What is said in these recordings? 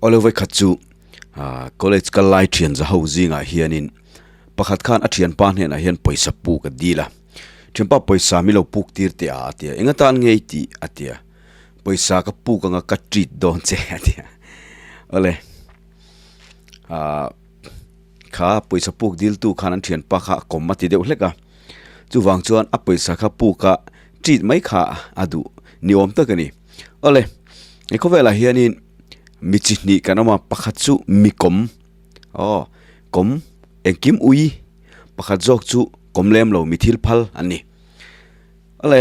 Awle vawikhat chu college kal lai thian za ho zingah hianin pakhat khan a thianpa hnenah hian pawisa puk a dil a, thianpa pawisa mi lo puk tir teh a a ti a, eng atan ngei tih a ti a, pawisa ka puk anga ka treat dawn che a ti a, awle ahh kha pawisa puk dil tu khan an thianpa kha a kawm a ti deuh hlek a, chuvang chuan a pawisa kha puk a treat mai kha a duh ni awm tak a ni. Awle, he khawvelah hianin mi chi hnih kan awm a, pakhat chu mi kawm, aw kawm engkim ui, pakhat zawk chu kawm lem lo mi thil phal an ni. Awle,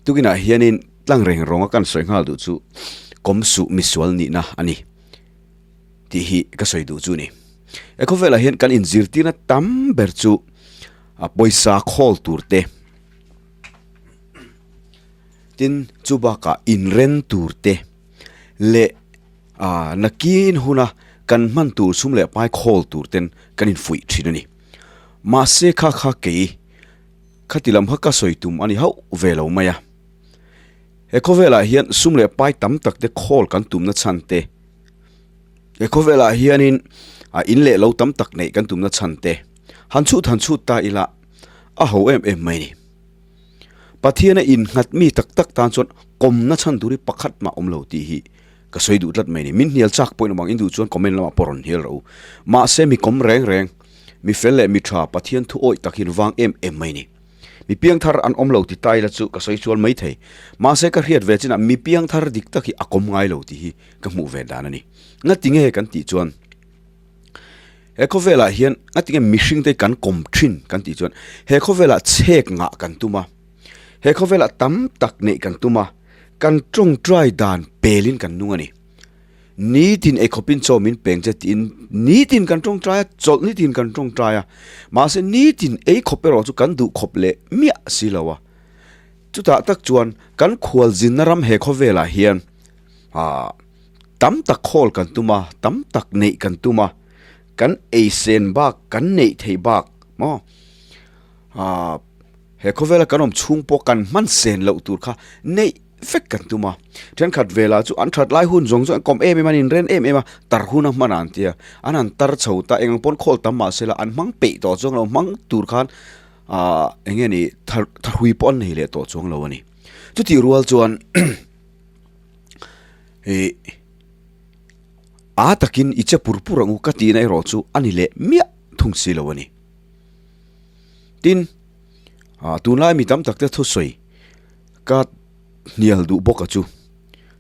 tukinah hianin tlang reng rawnga kan sawi nghal duh chu kawm suh misual nihna a ni tih hi ka sawi duh chu a ni. He khawvelah hian kan inzirtirna tam ber chu pawisa khawl tur te, Tin, chu bakah inren tur te leh ah nakin huna kan hman tur sum leh pai khawl tur ten kan infuih thin a ni. Mahse kha kha kei khati lam kha ka sawi tum a ni hauh ve lo mai a. He khawvelah hian sum leh pai tam tak te khawl kan tumna chhan te, he khawvelah hianin ah in leh lo tam tak neih kan tumna chhan te han chhut han chhut ta ila a ho em em mai a ni. Pathiana innghat mi tak tak tan chuan kawmna chhan tur hi pakhat mah awm lo tih hi ka sawi duh tlat mai a ni. Min hnial chak pawhin awm ang, in duh chuan comment lamah pawh rawn hnial rawh u. Mahse mi kawm reng reng, mi fel leh mi tha Pathian thu awih tak hi an vang em em mai a ni. Mi piangthar an awm lo ti ta ila chu ka sawi chual mai thei. Mahse ka hriat ve chinah mi piangthar dik tak hi a kawm ngai lo tih hi ka hmuh ve dan a ni. Ngati nge kan tih chuan. He khawvelah hian a tinge mihring te kan kawm thin kan tih chuan he khawvelah chhek ngah kan tum a, he khawvelah tam tak neih kan tum a, kan tawngtai dan pelin kan nung a ni. Nitin eikhawpin chaw min peng che tiin nitin kan tawngtai a, chawlh nitin kan tawngtai a, mahse nitin eikhawp erawh chu kan duh khawp leh miah si lo a. Chutah tak chuan kan khualzinna ram he khawvelah hian ah. Tam tak khawl kan tum a, tam tak neih kan tum a, kan ei sen bak, kan neih theih bak maw? Aaa he khawvela kan awm chhung pawh kan hman sen loh tur kha neih vek kan tum a. Thenkhat velah chu an that lai hun zawng zawng an kawm em em a, an inren em em a, tar hun a hman a an tia. An han tar chho ta, eng ang pawn khawl tam mahse la an hmang peih tawh chuang lo, hmang tur khan aaa eng nge ni thar tharhui pawh an nei leh tawh chuang lo a ni. Chutih rual chuan Ih a takin i che pur pur ang u ka tihna erawh chu a ni leh miah thung si lo a ni. Tin, ah tunlai mi tam tak te thusawi ka hnial duh bawk a chu.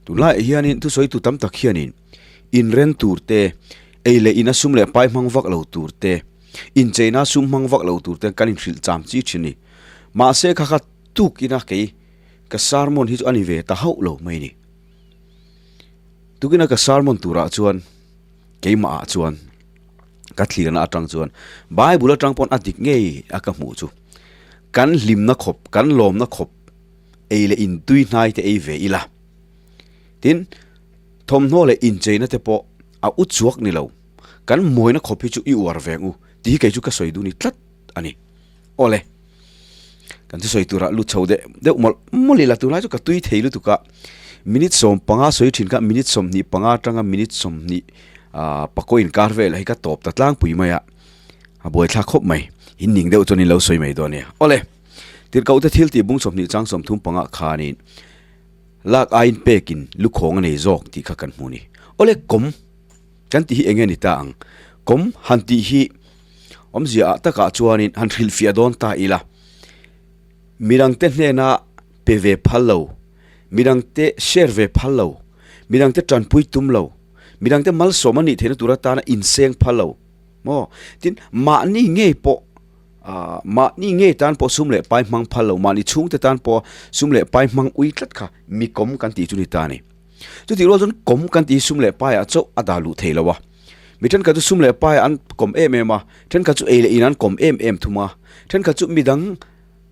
Tunlaiah hianin thusawi tu tam tak hianin inren tur te, ei leh ina sum leh pai hmang vak lo tur te, incheina sum hmang vak lo tur te kan inhrilh cham chi thin a ni. Mahse kha kha tuk ina kei Ka sermon hi chu a ni ve ta hauh lo mai ni. Tukina ka sermon turah chuan keimah ah chuan ka thlirna atang chuan Bible atang pawn a dik ngei a ka hmuh chu. Kan hlimna khawp, kan lawmna khawp ei leh intui hnai te ei ve ila. Tin, thawmhnaw leh incheina te pawh a u chuak ni lo. Kan mawina khawp hi chu i uar ve ang u tih hi kei chu ka sawi duh ni tlat a ni. Awle, kan thusawi turah lut chho deuh deuh mawlh mawlh ila tunlai chu ka tui thei lutuk a, minute 15 sawi thin kha minute 25 atanga minute 20 ah pakaw inkar vel hi ka tawp ta tlangpui mai a, a buaithlak khawp mai, in ning deuh chuan in lo sawi mai dawn nia. Awle, tirhkoh te thil tih bung 20 chang 35 khanin lak aiin pekin lukhawng a nei zawk tih kha kan hmu ni. Awle, kawm kan tih hi eng nge ni ta ang? Kawm han tih hi. Awmzia ah takah chuanin han hrilhfiah dawn ta ila, midangte hnena pe ve phal lo, midangte share ve phal lo, midangte tanpui tum lo, midangte malsawm a nih theihna tur atana inseng phal lo maw? Tin, mahni ngei pawh ah mahni ngei tan pawh sum leh pai hmang phal lo, mahni chhungte tan pawh sum leh pai hmang ui tlat kha mi kawm kan tih chu ni ta a ni. Chutih rual chuan kawm kan tih hi sum leh paiah chauh a dah luh thei lo a. Mi thenkhat chu sum leh paiah an kawm em em a, thenkhat chu ei leh in an kawm em em thum a, thenkhat chu midang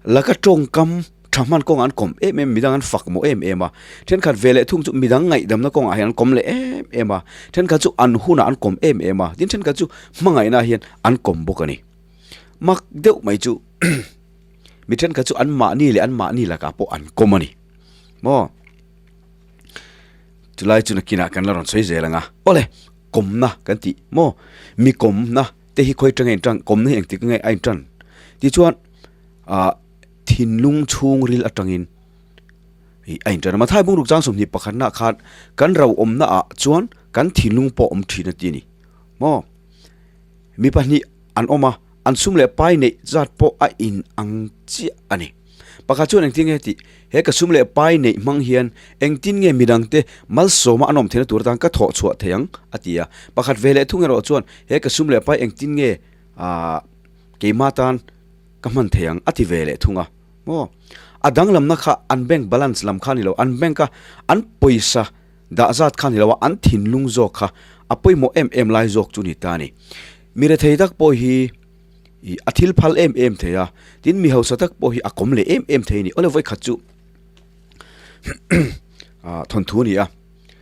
laka tawngkam tha hman kawngah an kawm em em, midang an fak mawh em em a, thenkhat ve leh thung chu midang ngaihdamna kawngah hian an kawm leh em em a, thenkhat chu an hunah an kawm em em a, tin thenkhat chu hmangaihna hian an kawm bawk a ni. Mak deuh mai chu mi thenkhat chu an mahni leh an mahni lakah pawh an kawm a ni maw. Chulai chu nakinah kan la rawn sawi zel ang a. Awle, kawmna kan tih maw? Mi kawmna te hi khawi atanga intan, kawmna hi engtik nge a intan? Tichuan, ah thinlung chhungril atangin ih a intan a. Mathai bungruk chang 21 pakhatnaah khan kan ro awmnaah chuan kan thinlung pawh awm thin a ti a ni maw? Mi pahnih an awm a, an sum leh pai neih zat pawh a in ang chiah a ni. Pakhat chuan engtin nge tih, he ka sum leh pai neih hmang hian engtin nge midangte malsawma an awm theihna tur atan ka thawh chhuah thei ang a ti a. Pakhat ve leh thung erawh chuan he ka sum leh pai engtin nge aah keimah tan ka hman thei ang a ti ve leh thung a. Maw? A danglamna kha an bank balance lam kha a ni lo, an bank a an pawisa Dah zat kha ni lo a, an thinlung zawk kha a pawimawh em em lai zawk chu ni ta a ni. Mi rethei tak pawh hi ih a thil phal em em thei a, tin mi hausa tak pawh hi a kawm leh em em thei a ni. Awle vawikhat chu ah thawnthu a ni a,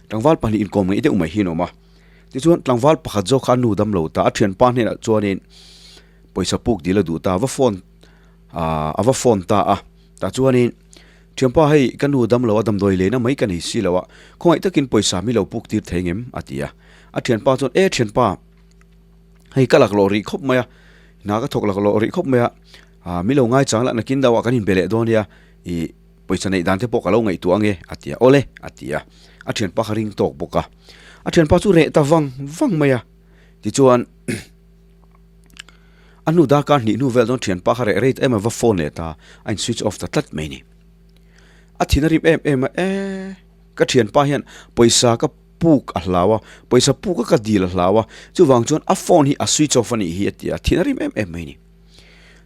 tlangval pahnih inkawm ngeih deuh mai hi an awm a. Tichuan tlangval pakhat zawk kha a nu dam lo ta, a thianpa hnenah chuanin pawisa puk dil a duh ta, a va phone ah a va phone ta a, tah chuanin Thianpa hei ka nu dam lo a damdawi leina mai ka nei si lo a, khawngaih takin pawisa mi lo puk tir thei ngem? a ti a. A thianpa chuan e thianpa, hei ka laklawh rih khawp mai a, hna ka thawk laklawh rih khawp mai a, ah mi lo ngaichang lah nakin deuh ah kan inbe leh dawn nia, ih pawisa neih dan te pawh ka lo ngaihtuah ange a ti a, awle a ti a. A thianpa kha ring tawk bawk a. A thianpa chu reh ta vang vang mai a, tichuan A hnu darkar hnih hnu vel chuan thianpa kha reh rei ta em a va phone leh ta, a in switch off ta tlat mai ni. A thin a rim em em a, e ka thianpa hian pawisa ka puk a hlau a, pawisa puk a ka dil a hlau a, chuvang chuan a phone hi a switch off a nih hi a ti a, thin a rim em em mai ni.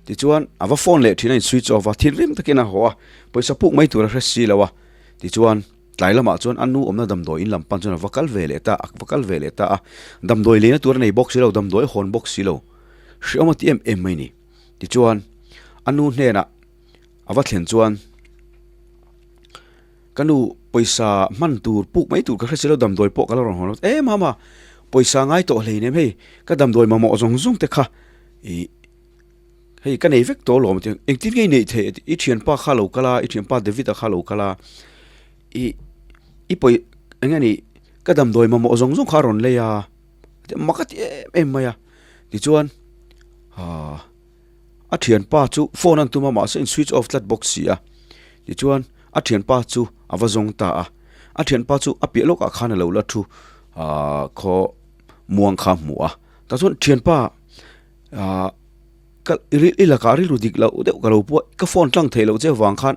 Tichuan a va phone leh thin a in switch off a, thinrim takin a haw a, pawisa puk mai tur a hre si lo a, tichuan. Tlai lamah chuan a nu awmna damdawi in lam pan chuan a va kal ve leh ta a, va kal ve leh ta a. Damdawi leina tur a nei bawk si lo, damdawi a hawn bawk si lo. Hreawm a ti em em mai ni. Tichuan, a nu hnenah a va thlen chuan, Ka nu, pawisa hman tur, puk mai tur ka hre si lo, damdawi pawh ka la rawn hawn lo. Em ama, pawisa ngai tawh hleinem hei, ka damdawi mamawh zawng zawng te kha ih, Hei ka nei vek tawh alawm a ti a, engtin nge i neih theih a ti, i thianpa kha lo kal a, i thianpa David-a kha lo kal a, i i pawi eng nge ni ka damdawi mamawh zawng zawng kha a rawn lei a, mak a ti em em mai a, tichuan ah a thianpa chu phone a an tum a mahse in switch off tlat bawk si a, tichuan a thianpa chu a va zawng ta a, a thianpa chu a piah lawkah khan a lo la thu ah khaw muang kha a hmu a, tah chuan thianpa. Ahh ka i lakah rilru dik loh deuh ka lo pawh ka phone tlang theih loh che vang khan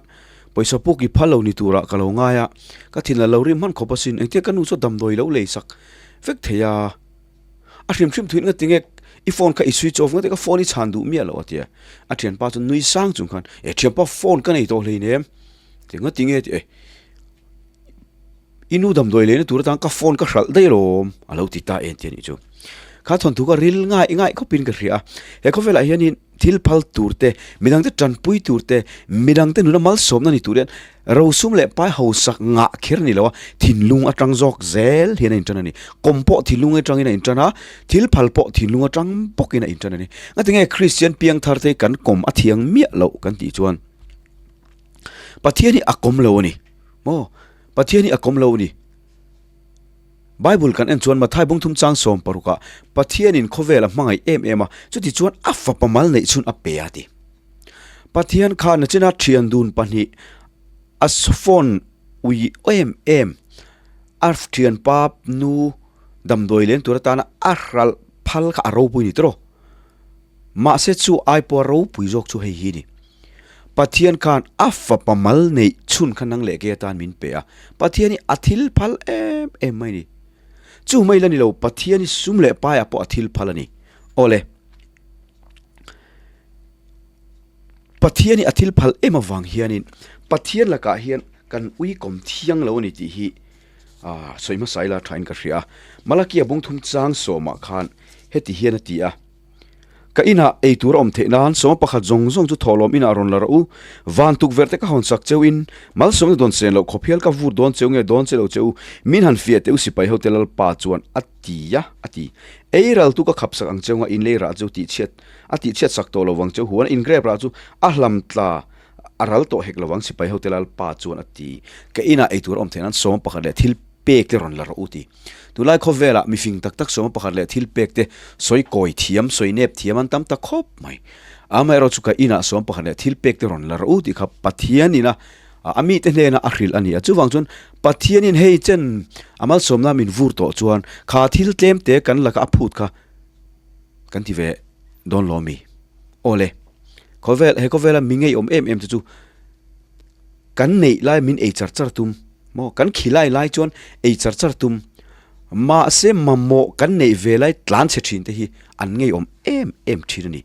pawisa puk i phal lo ni turah ka lo ngai a, ka thin a lo rim hman khawp asin engtia ka nu chu damdawi lo lei sak vek thei a, a hrim hrim thuin nga tinge i phone kha i switch off nga tinge ka phone i chhan duh miah loh a ti a, a thianpa chu nui sang chung khan e thianpa phone ka nei tawh hleinem ti nga tinge ti e. I nu damdawi leina tur atan ka phone ka hralh daih alawm a lo ti ta en tih a nih chu. Kha thawnthu ka ril ngai ngai khawpin ka hria a, he khawvelah hianin thil phal tur te, midangte tanpui tur te, midangte nuna malsawmna ni tur hian rosum leh pai hausak ngah kher a ni lo a, thinlung atang zawk zel hian a intan a ni. Kawm pawh thinlung atangin a intan a, thil phal pawh thinlung atang bawkin a intan a ni. Ngatinge Kristian piangthar te hi kan kawm a thiang miah loh kan tih chuan Pathian hi a kawm lo a ni maw? Pathian hi a kawm lo a ni. Bible kan en chuan Mathai bungthum chang 16 ah Pathianin khawvel a hmangaih em em a, chuti chuan a fapa mal neih chhun a pe a ti. Pathian kha nachina thian dun pahnih a phone ui em em a thianpa nu damdawi leng tur atana a hralh phal kha a ropui ni tawh. Mahse chu ai pawha ropui zawk chu hei hi a ni. Pathian khan a fapa mal neih chhun kha nang leh kei atan min pe a, Pathian hi a thil phal em em mai a ni. Chu mai la ni lo, Pathian hi sum leh paiah pawh a thil phal a ni. Awle, Pathian hi a thil phal em avang hianin Pathian lakah hian kan uikawm thiang lo a ni tih hi sawi hmasa ila thain ka hria a. Malakia bungthum chang sawmah khan heti hian a ti a. Ka inah ei tur a awm theih nan sawma pakhat zawng zawng chu thawhlawm inah rawn la rawh u. Van tukverh te ka hawn sak cheu in, malsawmna dawn sen loh khawp hial ka vur dawn cheu nge dawn che lo che u, min han fiah teh u sipai hote Lalpa chuan a ti a, a ti. Ei ral tu ka khap sak ang cheu nga inlei rah chu tihchhiat a tihchhiat sak tawh lo vang cheu huan ingrep rah chu a hlam tla a ral tawh hek lo vang sipai hote Lalpa chuan a ti. Ka inah ei tur a awm theih nan sawma pakhat leh thil. pek te rawn la rawh u ti. Tunlai khawvelah mifing tak tak sawma pakhat leh thil pek te sawi kawi thiam, sawi nep thiam an tam ta khawp mai. Amaherawh chu ka inah sawma pakhat leh thil pek te rawn la rawh u tih kha Pathianin a a mite hnena a hrilh a ni a. Chuvang chuan Pathianin hei chen a malsawmna min vur tawh chuan kha thil tlem te kan laka a phut kha kan ti ve dawn lo mi. Aw le, khawvel he khawvela mi ngeiawm em em te chu Kan neih lai min ei char char tum maw? Kan khi lai lai chuan ei char char tum. Mahse mamawh kan neih ve lai tlan chhe thin te hi an ngeiawm em em thin a ni.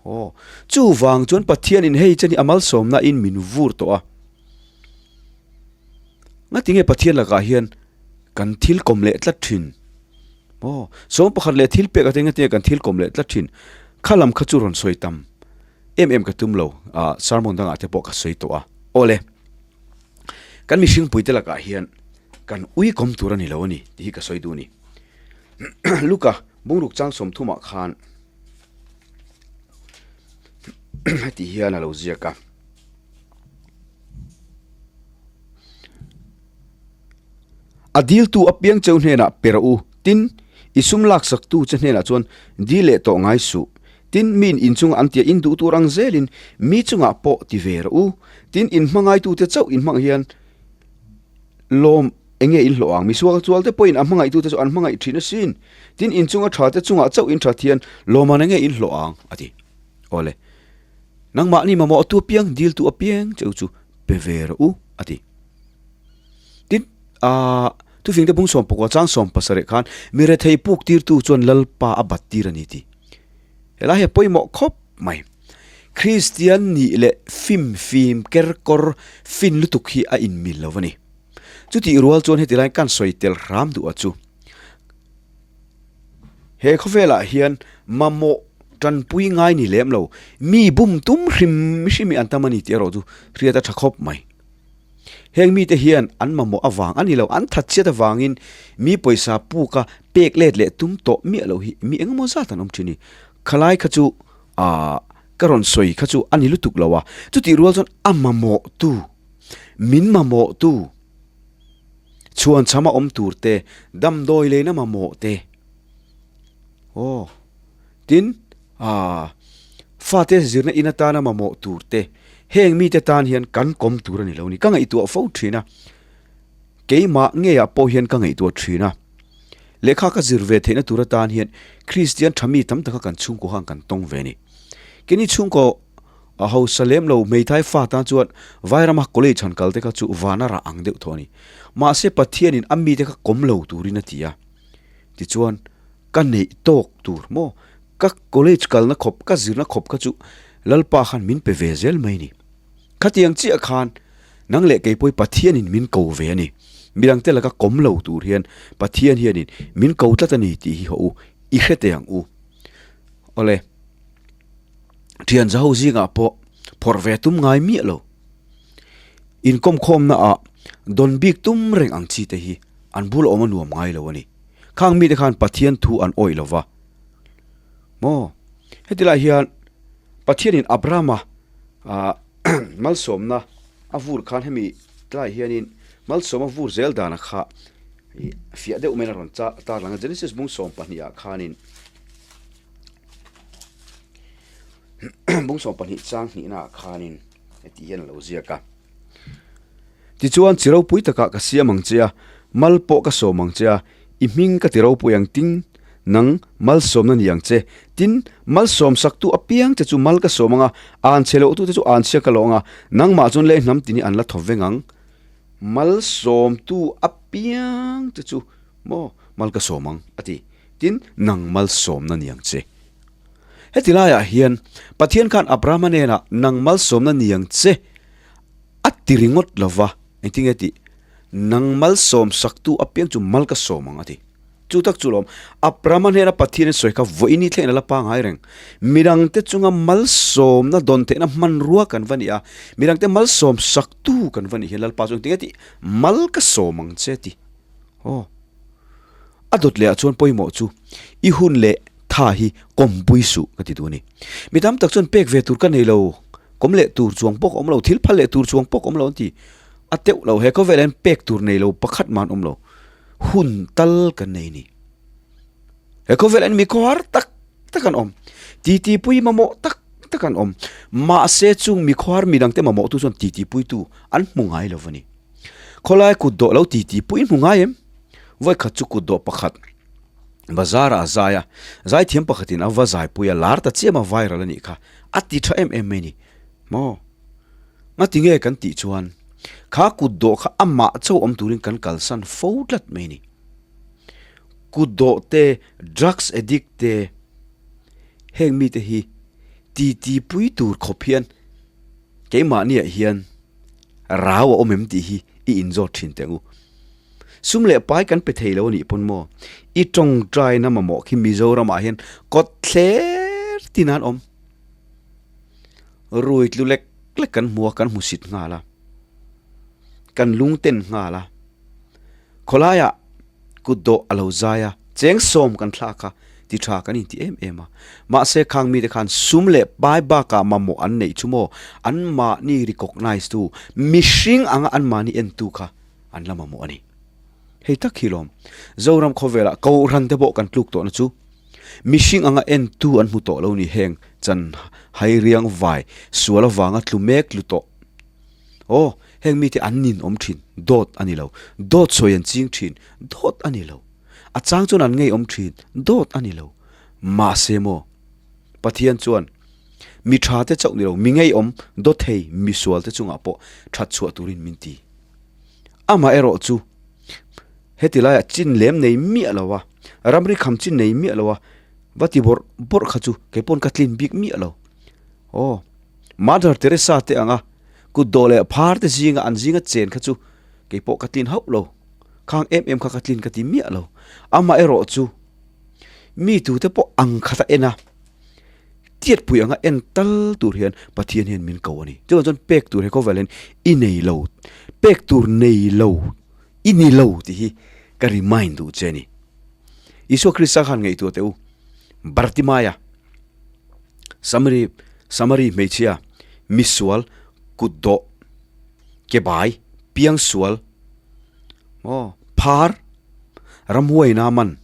Aw, chuvang chuan Pathianin hei chen hi a malsawmna in min vur tawh a. Ngatinge Pathian lakah hian kan thil kawm leh tlat thin? Aw, sawm pakhat leh thil pek ate ngatinge kan thil kawm leh tlat thin? Kha lam kha chu rawn sawi tam. Em em ka tum lo, ah sermon dangah te pawh ka sawi tawh a. Awle, kan mihringpui te lakah hian kan ui kawm tur a ni lo a ni tih hi ka sawi duh a ni. Luka bungruk chang sawmthumah khan heti hian a lo ziak a. A diltu apiang cheu hnenah pe rawh u, tin, i sum laksaktu che hnenah chuan dil leh tawh ngai suh. Tin, miin in chunga an tia in duh tur ang zelin mi chungah pawh ti ve rawh u. Tin, in hmangaitute chauh in hmang hian lawm eng nge in hlawh ang? Misual chualte pawhin a hmangaihtute chu an hmangaih thin asin. Tin, in chunga thate chungah chauh in that hian lawman eng nge in hlawh ang? a ti. Awle, nangmahni mamawhtu apiang diltu apiang cheu chu pe ve rawh u, a ti. Tin, aah, thufingte bung sawmpakua chang sawmpasarih khan mi rethei puk tirtu chuan Lalpa a bat tir a ni ti. Helai hi a pawimawh khawp mai. Kristian nih leh fim fim ker kawr fin lutuk hi a inmil lo a ni. Chutih rual chuan heti laiin kan sawi tel hram duh a chu. He khawvelah hian mamawh tanpui ngai ni lem lo, mi bum tum hrim hrim hi an tam a ni tih erawh chu hriat a tha khawp mai. Heng mite hian an mamawh avang a ni lo, an that chiat avangin mi pawisa puka pek let leh tum tawh miah loh hi mi engemaw zat an awm thin a ni. Khalai kha chu aah ka rawn sawi kha chu a ni lutuk lo a, chutih rual chuan a mamawhtu, min mamawhtu, chhuanchhama awm tur te, damdawi leina mamawh te, aw tin, Aaa, fate zirna in atana mamawh tur te, heng mite tan hian kan kawm tur a ni lo ni. Ka ngaihtuah fo thin a, keimah ngeiah pawh hian ka ngaihtuah thin a. Lehkha ka zir ve theihna tur atan hian Kristian tha mi tam taka kan chhungkaw khan kan tawng ve a ni. Keini chhungkaw a hausa lem lo hmeithai fa tan chuan Vairama college han kal te kha chu vana rah ang deuh tawh a ni. Mahse Pathianin a mite kha kawm lo turin a ti a. Tichuan. Ka neih tawk tur maw? Ka college kalna khawp, ka zirna khawp kha chu Lalpa khan min pe ve zel mai ni. Khatiang chiah khan nang leh kei pawh hi Pathianin min ko ve a ni. Midangte laka kawm lo tur hian Pathian hianin min ko tlat a ni tih hi hawh u, i hre teh ang u. Awle, thian zaho zingah pawh phawrh ve tum ngai miah lo. Inkawmkhawmna ah dawn bik tum reng ang chi te hi an bul awm a nuam ngai lo a ni. Khang mite khan Pathian thu an awih lo va. Maw? Heti lai hian Pathianin Abrahama malsawmna a vur khan hemi tlai hianin malsawm a vur zel dana kha fiah deuh maiin a rawn tarlang a. Genesis bung 12 ah khanin bung 12 chang hnihna ah khanin heti hian a lo ziak a. Tichuan, chi ropui takah ka siam ang che a, mal pawh ka sawm ang che a, i hming ka ti ropui ang tin, nang malsawmna ni ang che. Tin, malsawm saktu apiang che chu mal ka sawm ang a, an chhe lohtute chu an chhia ka lawh ang a, nangmah chuan lei hnam tin hi an la thaw veng ang. Malsawmtu apiang che chu maw mal ka sawm ang, a ti. Tin, nang malsawmna ni ang che. Heti laiah hian Pathian khan Abrahama hnenah nang malsawmna ni ang che a ti ringawt lo va, engtinge tih? Nang malsawm saktu apiang chu mal ka sawm ang a ti. Chu tak chu lawm, Abrahama hnena Pathianin sawi kha vawiin thlengin a la pangai reng. Midangte chunga malsawmna dawn theihna hmanrua kan va ni a, midangte malsawm saktu kan va nih hian Lalpa chu engtinge tih? Mal ka sawm ang che a ti. Aw. A dawt lehah chuan pawimawh chu i hun leh tha hi kawmpui suh ka ti duh a ni. Mi tam tak chuan pek ve tur ka nei lo, kawm leh tur chuang pawh ka awm lo, thil phal leh tur chuang pawh ka awm lo an ti. A teuh lo, he khawvelah hian pek tur nei lo pakhat mah an awm lo. hun tal kan nei ni. He khawvel an mi khawhar tak tak an awm. Titi pui mamawh tak tak an awm. Mahse chung mi khawhar midang te mamawh tu chuan titi pui tu an hmu ngai lo a ni. Khawlai kut dawh lo titi pui hmu ngai em? Vawi khat chu kut dawh pakhat bazar ah a zai a, zaithiam pakhatin a va zai pui a, lar ta chiam a viral a nih kha. A ti tha em em mai ni. Maw? Ngati nge kan tih chuan kha kut dawh kha amah chauh awm turin kan kalsan fo tlat mai ni. Kut dawh te, drugs addict te, heng mite hi titi pui tur khawp hian keimahniah hian rau a awm em tih hi i inzawt thin teh ang u. Sum leh pai kan pe thei lo a nih pawn maw? I tawngtaina mamawh khi Mizoramah hian kawt thler tin an awm. Rui tlu lek lek kan hmu a, kan hmu sit nghal a, kan lung ten nghal a, khawlaiah kut dawh a lo zai a, cheng sawm kan thlak a, ti tha kan inti em em a. Mahse khang mite khan sum leh pai bakah mamawh an neih chu maw, anmahni recognize tu, mihring anga anmahni entu kha an la mamawh a ni. Hei tak hi lawm, Zoram khawvelah Kohhran te pawh kan tluk tawhna chu. Mihring anga entu an hmu tawh lo ni heng chan hai riang vai sual avanga tlu mek tlu tawh. Aw, heng mite an nin awm thin, dawt a ni lo. Dawt sawi an ching thin, dawt a ni lo. A chang chuan an ngei awm thin, dawt a ni lo. Mahse maw, Pathian chuan mi tha te chauh ni lo, mi ngei awm, dawt thei, mi sual te chungah pawh that chhuah turin min ti. Amaherawh chu Heti laiah chin lem nei miah lo a, ramri kham chin nei miah lo a, va ti bawrh bawrh kha chu kei pawn ka tlin bik miah lo. Aw, Mother Teresa te anga kut dawh leh phar te zinga an zinga chen kha chu kei pawh ka tlin hauh lo. Khang em em kha ka tlin ka ti miah lo. Amaherawh chu mi tute pawh ang khat a en a, tiatpui anga en tal tur hian Pathian hian min ko a ni. Chuvang chuan pek tur he khawvel hian i nei lo, pek tur nei lo. I ni lo tih hi ka remind duh che a ni. Isua Krista khan ngaihtuah teh u, Bartimaia, Samari, Samari hmeichhia, misual, kutdawh, kebai, piangsual, maw, phar, ramhuaina man,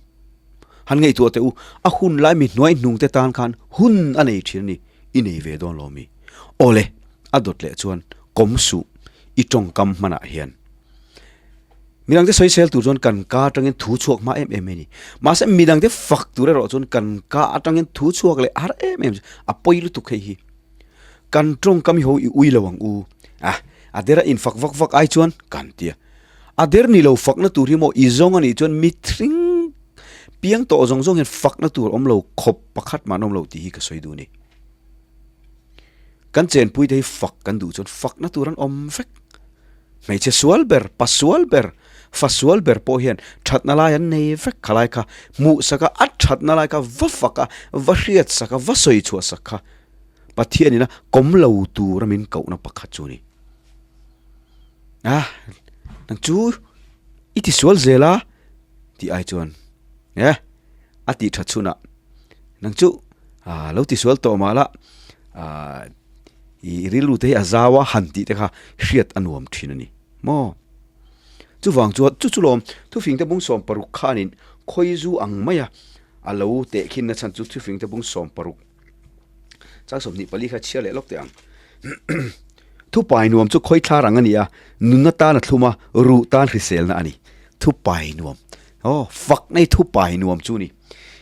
han ngaihtuah teh u, a hun lai mi hnuai hnung te tan khan hun a nei thin a ni, i nei ve dawn lo mi? Awle, a dawt leh chuan kawm suh i tawngkam hmanah hian. Midangte sawisel tur chuan kan ka atangin thu chhuak hma em em mai a ni. Mahse midangte fak tur erawh chuan kan ka atangin thu chhuak leh har em em a pawi lutuk hei hi. Kan tawngkam hi ho i ui lo ang u. Ah, a dera infak vak vak ai chuan kan ti a. A der ni lo fakna tur hi maw i zawng a nih chuan mithring piang tawh zawng zawng hian fakna tur awm lo khawp pakhat mah an awm lo tih hi ka sawi duh a ni. Kan chenpuite hi fak kan duh chuan fakna tur an awm vek. Hmeichhe sual ber, pa sual ber, fa sual ber pawh hian thatna lai an nei vek kha lai kha hmuh sak a, a thatna lai kha va fak a, va hriat sak a, va sawi chhuah sak kha Pathianin a kawm lo tura min kohna pakhat chu a ni. A, nang chu i ti sual zel a tih ai chuan e a tih that chhunah nang chu lo ti sual tawh mah la I rilru te hi a zau a han tih te kha hriat a nuam thin a ni maw? Chuvang chuan chu chu lawm thufing te bung 60 khanin khawizu ang maia a lo tehkhin na chhan chu thufing te bung 60 chang 24 kha chhiar leh lawk teh ang. Thupai nuam chu khawi thlar ang a ni a, nunna tan a thlum a, ruh tan hriselna a ni. Thupai nuam. Aw, fakna hi thupai nuam chu a ni.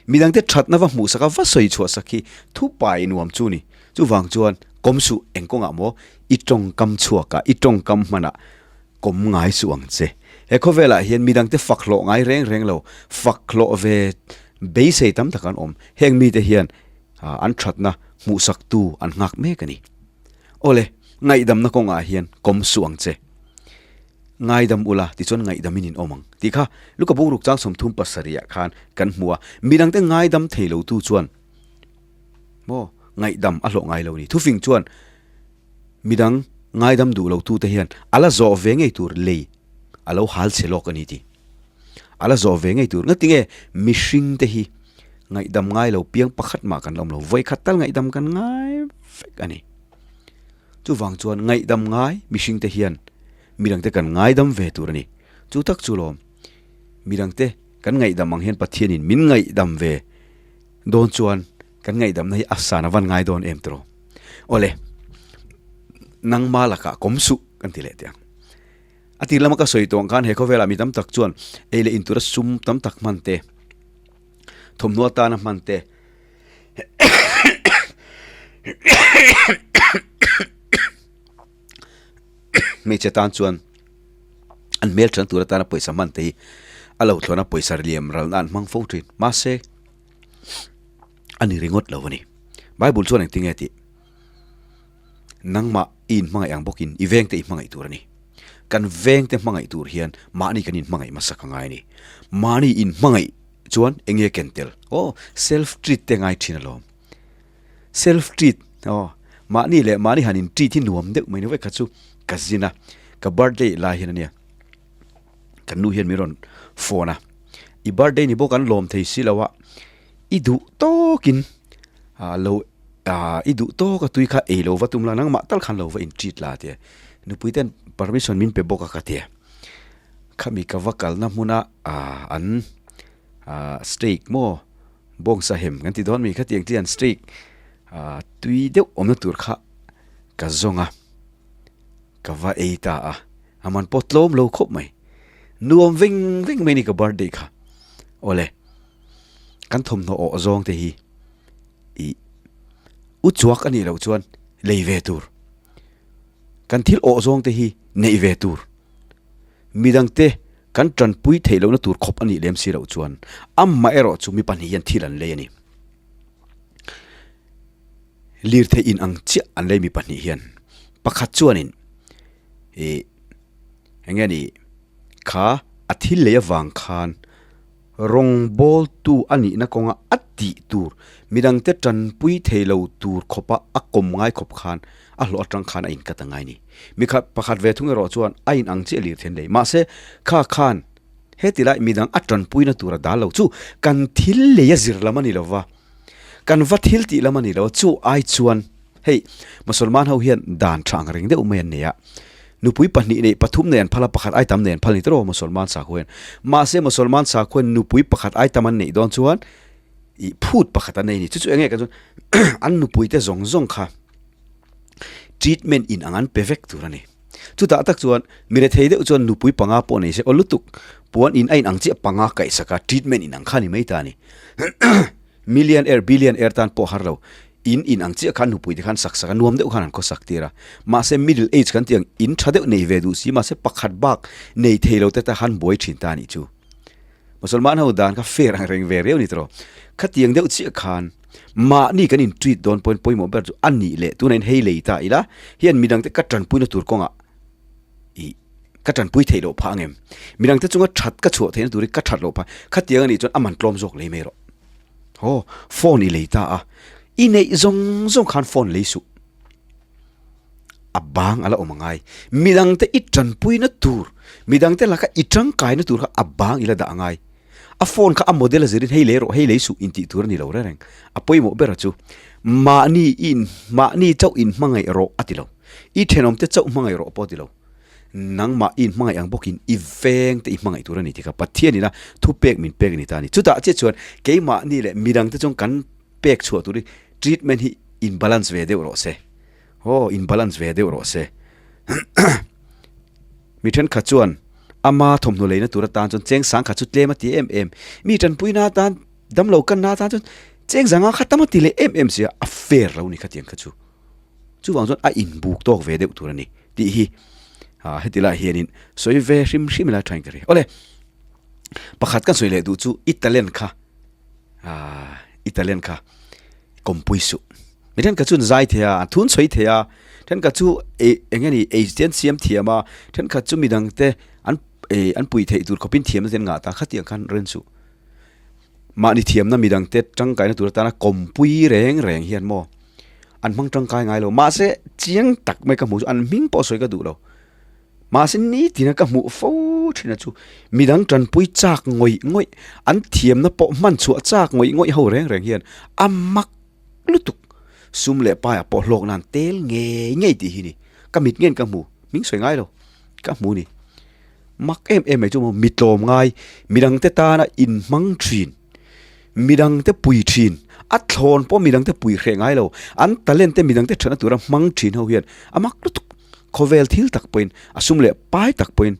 Midangte thatna va hmuhsak a, va sawi chhuahsak hi thupai nuam chu a ni. Chuvang chuan kawm suh eng kawngah maw i tawngkam chhuakah, i tawngkam hmanah kawm ngai suh ang che. He khawvelah hian midangte fak hlawh ngai reng reng lo, fak hlawh ve beisei tam tak an awm. Heng mite hian an thatna hmuhsaktu an nghak mek a ni. Awle, ngaihdamna kawngah hian kawm suh ang che. Ngaidam ula tichuan ngaihdamin in awm ang tih kha Luka bungruk chang 37 ah khan kan hmu a. Midangte ngaidam thei lotu chuan Maw? Ngaihdam a hlawh ngai lo ni. Thufing chuan midang ngaidam duh lo tute hian a la zawh ve ngei tur lei a lo hal chhe lawk a ni tih. A la zawh ve ngei tur. Ngati nge mihring te hi ngaihdam ngai lo piang pakhat mah kan la awm lo. Vawikhat tal ngaihdam kan ngai vek a ni. Chuvang chuan ngaihdam ngai mihring te hian midang te kan ngaidam ve tur a ni. Chu tak chu lawm. Midangte kan ngaihdam ang hian Pathianin min ngaihdam ve dawn chuan kan ngaihdamna hi a san a van ngai dawn em tiraw? Awle, nangma lakah kawm suh kan ti leh teh ang. A tir lama ka sawi tawh ang khan he khawvelah mi tam tak chuan ei leh in tura sum tam tak hman te, thawmhnaw atana hman te, Hmeichhe tan chuan an hmel ṭhan tur atana pawisa hman te hi a lo thlawna pawisa liam ralna an hmang fo ṭhin. Mahse, a ni ringawt lo a ni. Bible chuan engtin nge tih? Nangmah i inhmangaih ang bawkin i vengte i hmangaih tur a ni. Kan vengte hmangaih tur hian mahni kan inhmangaih hmasak a ngai a ni. Mahni inhmangaih chuan eng nge ken tel? Aw, self treat te ngai ṭhin alawm. Self treat aw mahni leh mahni han in treat hi nuam deuh mai ni vek kha chu ka zin a ka birthday lai hian ania kan nu hian min rawn phone a i birthday ni bawk an lawm thei si lo a i duh tawkin ah lo ah i duh tawk a tui kha ei lo va tum la nangmah tal khan lo va in treat la tia nupui ten permission min pe bawk a ka tia khami ka va kalna hmuna ah an ah steak maw. Bawngsa hem kan ti dawn mi khatiang chian steak ah tui deuh awmna tur kha ka zawng a, ka va ei ta a, a man pawh tlawm lo khawp mai. Nuam veng veng mai a ni ka birthday kha. Awle, kan thawmhnaw awh zawng te hi ih u chuak a nih loh chuan lei ve tur, kan thil awh zawng te hi neih ve tur. Midangte kan tanpui theih lohna tur khawp a nih lem si loh chuan amah erawh chu mi pahnih hian thil an lei a ni. Lirthei in ang chiah an lei mi pahnih hian pakhat chuanin ih eng nge ni kha a thil lei avang khan Rawngbawltu a nihna kawnga a tih tur, midangte tanpui thei lo tur khawpa a kawm ngai khawp khan a hlawh atang khan a inkat a ngai ni. Mi khat pakhat ve thung erawh chuan a in ang chiah lir then lei. Mahse, kha khan heti lai midang a tanpuina tur a dal lo chu kan thil lei a zir lam a ni lo va, kan va thil tih lam a ni lo a, chu ai chuan Hei, Musalman ho hian dan tha ang reng deuh mai an nei a. Nupui pahnih nei, pathum nei an phal a, pakhat ai tam nei an phal ni tawh Musalman sakhua hian. Mahse, Musalman sakhua hian nupui pakhat ai tam an neih dawn chuan ih phut pakhat an nei a ni. Chu chu eng nge kan chuan an nupui te zawng zawng kha treatment in ang an pe vek tur a ni. Chutah tak chuan mi rethei deuh chuan nupui panga pawh nei se aw lutuk puan in a in ang chiah panga kaihsak a treatment in ang kha ni mai ta a ni. Million air, billion air tan pawh har lo. In in ang chiah khan nupui te khan sak sak a, nuam deuh khan an khawsak tir a. Mahse middle age kan tih ang in tha deuh nei ve duh si, mahse pakhat bak nei thei lo te ta khan buai thin ta a nih chu. Musalman ho dan kha fair ang reng ve riau ni tawh. Khatiang deuh chiah khan mahni kan in treat dawn pawhin pawimawh ber chu a nih leh tunah in hei lei ta ila hian midangte ka tanpuina tur kawngah ih ka tanpui theih loh phah ang em? Midangte chunga that ka chhuah theihna turin ka that loh phah. Khatiang a nih chuan a man tlawm zawk lei mai rawh. Aw, phone i lei ta a, i neih zawng zawng khan phone lei suh. A bang a la awm a ngai. Midangte i tanpuina tur, midangte laka i tangkaina tur kha a bang i la dah a ngai. A phone kha a model a zirin hei lei rawh, hei lei suh intih tur a ni lo reng reng. A pawimawh ber a chu, mahni i in, mahni chauh inhmangaih rawh a ti lo. I thenawmte chauh hmangaih rawh pawh a ti lo. Nangmah i inhmangaih ang bawkin i vengte i hmangaih tur a ni tih kha Pathianin a thupek min pek a ni ta a ni. Chutah chiah chuan keimahni leh midangte chuan kan pek chhuah tur hi treatment hi in balance ve deuh rawh se. Aw, in balance ve deuh rawh se. Mi thenkhat chuan ama thawmhnaw leina tur atan chuan cheng sangkhat chu tlem a ti em em. Mi tanpuina atan, damlo kanna atan chuan cheng zanga kha tam a ti leh em em sia, a fair lo ni khatiang kha chu. Chuvang chuan a inbuk tawk ve deuh tur a ni tih hi heti lai hianin sawi ve hrim hrim ila thain ka ri. Awle, pakhat kan sawi leh duh chu i talent kha i talent kha kawmpui suh. Mi thenkhat chuan zai thei a, an thun sawi thei a, thenkhat chu eng nge ni ei te an siam thiam a, thenkhat chu midangte an an pui theih tur khawpin thiamna te an ngah ta khatiang khan ren suh. Mahni thiamna midangte tangkaina tur atana kawmpui reng reng hian maw an hmang tangkai ngai lo. Mahse chiang tak mai ka hmuh chu an hming pawh sawi ka duh lo. Mahse nitina ka hmuh fo thin a chu midang tanpui chak ngawih ngawih an thiamna pawh hman chhuah chak ngawih ngawih ho reng reng hian a mak lutuk. Sum leh paiah pawh hlawk nan tel ngei ngei tih hi ni. Ka mit ngen ka hmu, hming sawi ngai lo ka hmu ni. Mak em em mai chu maw mi tlawm ngai, midangte tana inhmang thin, midangte pui thin, a thlawn pawh midangte pui hreh ngai lo, an talent te midangte thatna tura hmang thin ho hian a mak lutuk. Khawvel thil tak pawhin, a sum leh pai tak pawhin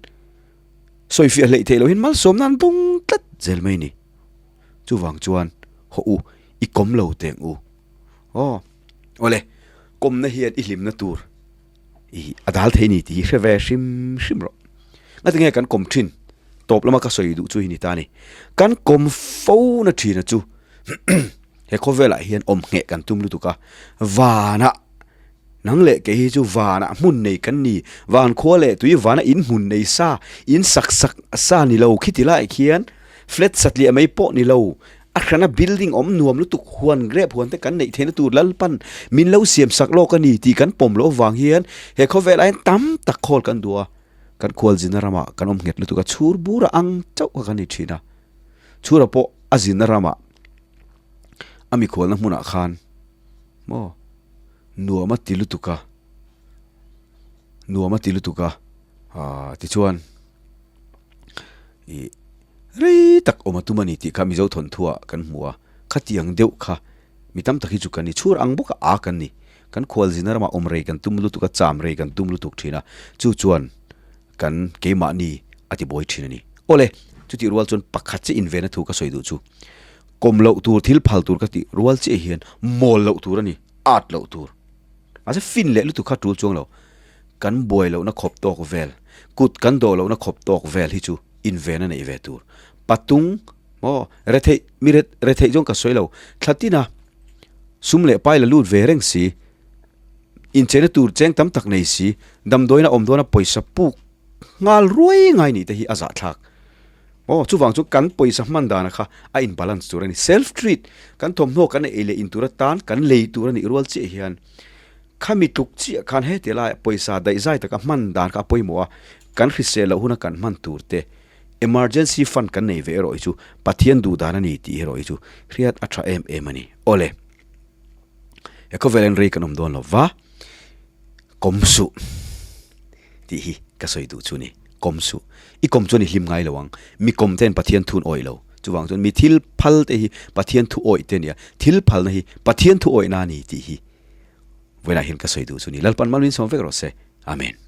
sawifiah hleih theih lohin malsawmna an dawng tlat zel mai a ni. Chuvang chuan haw u, i kawm lo teng u. Aw, awle, kawmna hian i hlimna tur i a dal thei ni tih hi hre ve hrim hrim rawh. Ngatinge kan kawm thin tawp lama ka sawi duh chu hi ni ta a ni. Kan kawm fo na thina chu he khawvelah hian awm ngheh kan tum lutuk a, vanah nang leh kei hi chu vanah hmun nei kan ni, van khua leh tui vana in hmun nei sa, in sak sak sa ni lo khiti lai khian flat satliah mai pawh ni lo, A hrana building awm nuam lutuk huan grep huan te kan neih theihna tur Lalpan min lo siam sak lawk a ni tih kan pawm loh avang hian he khawvel ah hian tam tak khawl kan duh a, kan khualzina ramah kan awm nghet lutuk a, chhur bura ang chauh kha kan ni thin a, chhura pawh a zinna ramah a mikhualna hmunah khan maw nuam a ti lutuk a, nuam a ti lutuk a, ah tichuan ih. Rei tak awm a tum a ni tih kha Mizo thawnthuah kan hmu a, khatiang deuh kha mi tam tak hi chu kan ni. Chhur ang bawk a a kan ni. Kan khualzina ramah awm rei kan tum lutuk a, cham rei kan tum lutuk thin a, chu chuan kan keimahni a ti buai thin a ni. Awle, chutih rual chuan pakhat chiah invenna thu ka sawi duh chu, kawm loh tur, thil phal tur ka tih rual chiah hian mawl loh tur a ni, at loh tur. Mahse fin leh lutuk kha tul chuang lo. Kan buai lohna khawp tawk vel, kut kan dawh lohna khawp tawk vel hi chu inven a neih ve tur. Patung, maw, retheih, mi re, retheih chuan ka sawi lo, thla tina sum leh pai la lut ve reng si, incheina tur cheng tam tak nei si, damdawiina awm dawna pawisa puk nghal ruai ngai nih te hi a zahthlak. Aw, chuvang chu kan pawisa hman dana kha a in balance tur a ni. Self treat, kan thawmhnaw kan ei leh in tur atan kan lei tur a nih rual chiah hian khami tluk chiah khan heti laiah pawisa daihzai taka hman dan kha a pawimawh a, kan hrisel loh huna kan hman tur te emergency fund kan nei ve erawh hi chu Pathian duh dan a ni tih erawh hi chu hriat a tha em em a ni. Awle, he khawvel en rei kan awm dawn lo va. Kawm suh tih hi ka sawi duh chu ni. Kawm suh. I kawm chuan i hlim ngai lo ang. Mi kawm ten Pathian thun awih lo. Chuvang chuan mi thil phal te hi Pathian thu awih te nia. Thil phalna hi Pathian thu awihna a ni tih hi vawiinah hian ka sawi duh chu ni. Lalpan mal min sawm vek rawh se. Amen.